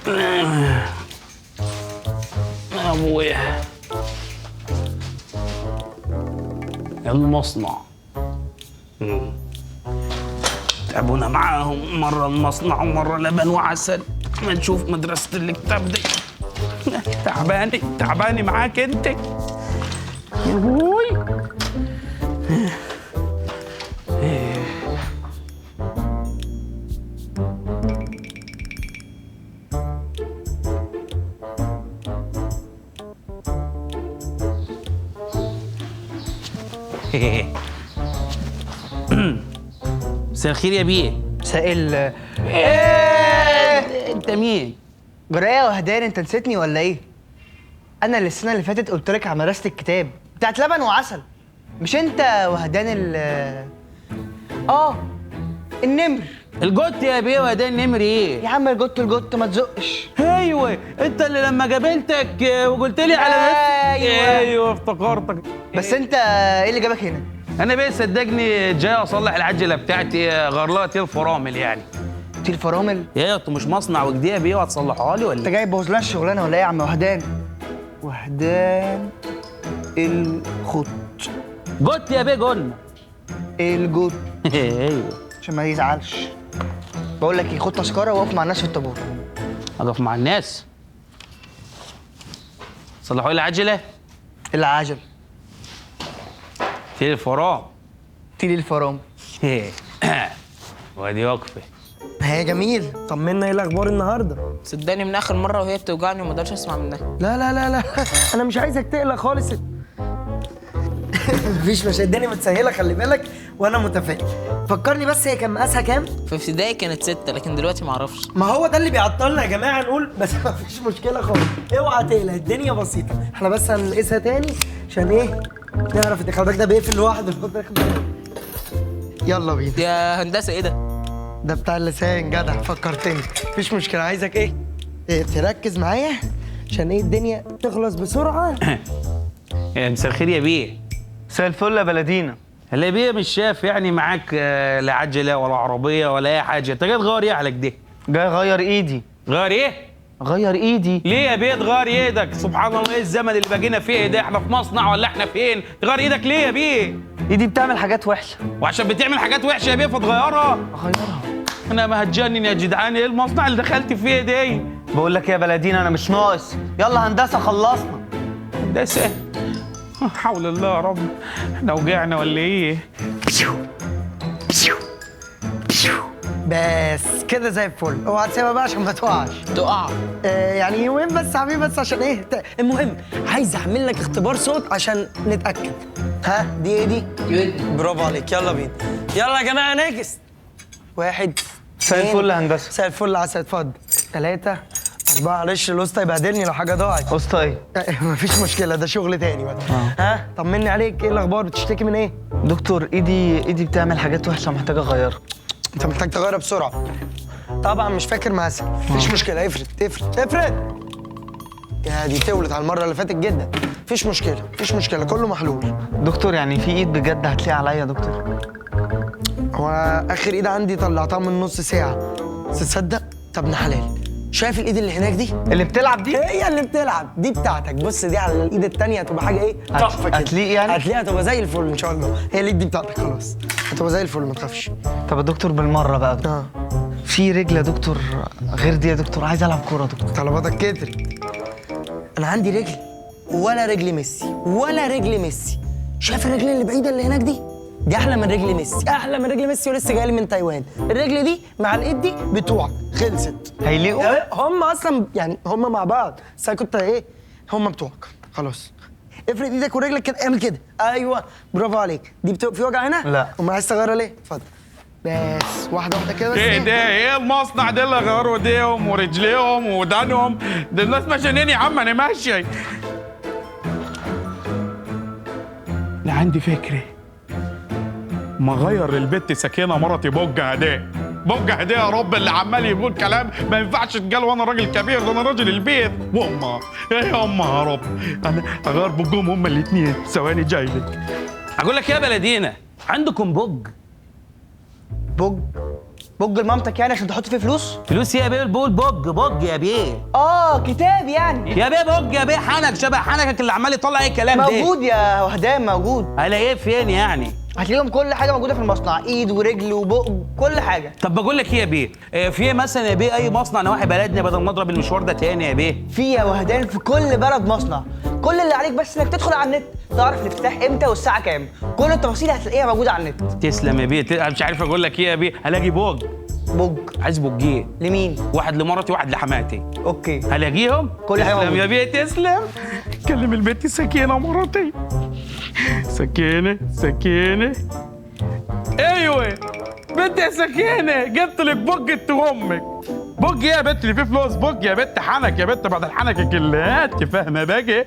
يا ابويا المصنع تعبونا معاهم، مرة المصنع ومرة لبن وعسل. ما نشوف مدرسة الكتاب دي. تعباني تعباني معاك انت يا ابوي. مساء الخير يا بيه. مساء ال إيه؟ انت مين؟ جرايه وهدان، انت نسيتني ولا ايه؟ انا اللي السنة اللي فاتت قلت لك على مدرسه الكتاب بتاعت لبن وعسل، مش انت وهدان ال النمر. الجوت يا بيه. وهدان النمر ايه؟ يا عم الجوت الجوت ما تزقش. ايوه انت اللي لما قابلتك وقلت لي على ايوه ايوه افتكرتك. بس انت ايه اللي جابك هنا؟ انا بيه صدقني جاي اصلح العجلة بتاعتي، غير لها تيل فرامل. يعني تيل فرامل؟ يا انتوا مش مصنع وجديه يا بيه وهتصلحوها لي ولا انت جاي تبوظ لنا الشغلانة ولا ايه يا عم وهدان؟ وهدان الخط. جوت يا بيه، قلنا الجوت. ايوه عشان ما يزعلش. بقول لك ايه، خد تذكره واقف مع الناس في الطابور. اقف مع الناس؟ صلحوا لي العجلة؟ العجل تيل الفرام. تيل الفرام. وادي وقفه. هي جميل، طمنا ايه الاخبار النهارده؟ صدقني من اخر مرة وهي بتوجعني وما اقدرش اسمع منها. لا لا لا لا انا مش عايزك تقلق خالص. مفيش مشاكل، الدنيا متسهله خلي بالك، وانا متفائل. فكرني بس هي كان مقاسها كام؟ في ابتدائي كانت 6، لكن دلوقتي ما اعرفش. ما هو ده اللي بيعطلنا يا جماعة نقول، بس مفيش مشكلة خالص، اوعى تقلق الدنيا بسيطة. احنا بس هنقيسها تاني عشان ايه؟ نعرف. خلي بالك ده بيقفل لوحده. يلا بينا يا هندسة. ايه ده؟ ده بتاع اللسان. جدع فكرتني. مفيش مشكلة، عايزك ايه؟ إيه تركز معايا عشان ايه الدنيا تخلص بسرعة. يا مساء الخير يا بيه. مساء الفل يا بلدينا. هلا يا بيه، مش شايف يعني معاك لا عجله ولا عربية ولا اي حاجة، انت جاي تغير ايه على كده؟ جاي اغير ايدي. غير ايه؟ غير ايدي. ليه يا بيه تغير ايدك؟ سبحان الله، ايه الزمن اللي بقينا فيه ده؟ احنا في مصنع ولا احنا فين؟ تغير ايدك ليه يا بيه؟ ايدي بتعمل حاجات وحشة. وعشان بتعمل حاجات وحشة يا بيه فتغيرها؟ اغيرها. انا ما هتجنن يا جدعان، ايه المصنع اللي دخلت فيه ده؟ بقول لك يا بلدينا انا مش ناقص. يلا هندسة خلصنا. هندسة؟ حول الله يا رب، احنا وجعنا ولا ايه؟ بس كده زي الفل، اوعى تسيبها بقى عشان ما تقعش. تقع؟ يعني يومين بس يا حبيبي، بس عشان ايه؟ المهم عايز اعمل لك اختبار صوت عشان نتاكد. ها دي ايه دي؟ برافو عليك، يلا بينا. يلا يا جماعة ناجس. 1 مساء الفل يا هندسة. مساء الفل عسل، اتفضل. 3 4. معلش الاسطى يبهدلني لو حاجة ضاعت. اسطى ايه؟ مفيش مشكلة، ده شغل تاني بقى. ها طمني عليك، ايه الاخبار؟ بتشتكي من ايه؟ دكتور ايدي بتعمل حاجات وحشة ومحتاج اغيرها. انت محتاج تغيرها بسرعة. طبعا مش فاكر مقاسها. مفيش مشكلة، افرد افرد افرد. يا دي تولت على المرة اللي فاتت جدا. مفيش مشكلة مفيش مشكلة، كله محلول. دكتور يعني في ايد بجد هتلاقي عليا يا دكتور؟ هو اخر ايد عندي طلعتها من نص ساعة. بس تصدق؟ طب ابن حلال، شايف الايد اللي هناك دي؟ اللي بتلعب دي؟ هي اللي بتلعب دي بتاعتك. بص دي على الايد الثانية هتبقى حاجة ايه؟ تحفة كده. هتليق يعني؟ هتليق، هتبقى زي الفل ان شاء الله. هي الايد دي بتاعتك خلاص، هتبقى زي الفل ما تخافش. طب يا دكتور بالمرة بقى دكتور. في رجل يا دكتور غير دي يا دكتور، عايز العب كورة يا دكتور. طلباتك كترت. انا عندي رجل ولا رجل ميسي، ولا رجل ميسي. شايف الرجل اللي بعيدة اللي هناك دي؟ دي احلى من رجل ميسي، احلى من رجل ميسي، ولسه جاي لي من تايوان. الرجل دي مع الايد دي بتوعك، خلصت. هيليقوا؟ هم اصلا يعني هم مع بعض، بس انا كنت ايه؟ هم بتوعك خلاص. افرد ايدك ورجلك كده، اعمل كده. ايوه برافو عليك. دي في وجع هنا؟ لا. امال عايز تغيرها ليه؟ اتفضل. بس واحدة واحدة كده بس. ايه ده؟ ايه المصنع ده اللي غيروا ايديهم ورجليهم ودانهم؟ ده الناس مجانين يا عم. انا ماشي. لا عندي فكرة، ما غير البت سكينة مرتي بوجه هداه. بوجه هداه يا رب، اللي عمال يقول كلام ما ينفعش اتقال وانا راجل كبير، ده انا راجل البيت. وامها ايه يا امها يا رب، انا اغير بوجهم هما الاثنين. ثواني جاي لك. اقول لك يا بلدينا، عندكم بوج؟ بوج؟ بوج لمامتك يعني عشان تحط فيه فلوس؟ فلوس ايه يا بيه؟ بقول بوج بوج يا بيه. اه كتاب يعني يا بيه بوج يا بيه، حنك شبه حنكك اللي عمال يطلع اي كلام ده. موجود يا وهدان، موجود. الاقيه فين يعني؟ هتلاقيهم كل حاجة موجودة في المصنع، ايد ورجل وبق كل حاجة. طب بقول لك ايه يا بيه، في ايه مثلا يا بيه اي مصنع نواحي بلدنا بدل ما اضرب المشوار ده تاني يا بيه؟ في يا وهدان في كل بلد مصنع، كل اللي عليك بس انك تدخل على النت تعرف الافتتاح امتى والساعة كام، كل التفاصيل هتلاقيها موجودة على النت. تسلم يا بيه. مش عارف اقول لك ايه يا بيه، هلاقي بوج. بوج؟ عايز بوجين. لمين؟ واحد لمرتي واحد لحماتي. okay هلاقيهم؟ كل حاجة تسلم موجودة. يا بيه تسلم. كلم البت سكينة مرتي. سكينة سكينة، ايوه بنت يا سكينة، جبت لك بوج امك. بوج ايه يا بنت اللي فيه فلوس؟ بوج يا بنت حنك يا بنت، بعد الحنك اللي فاهمه باجي.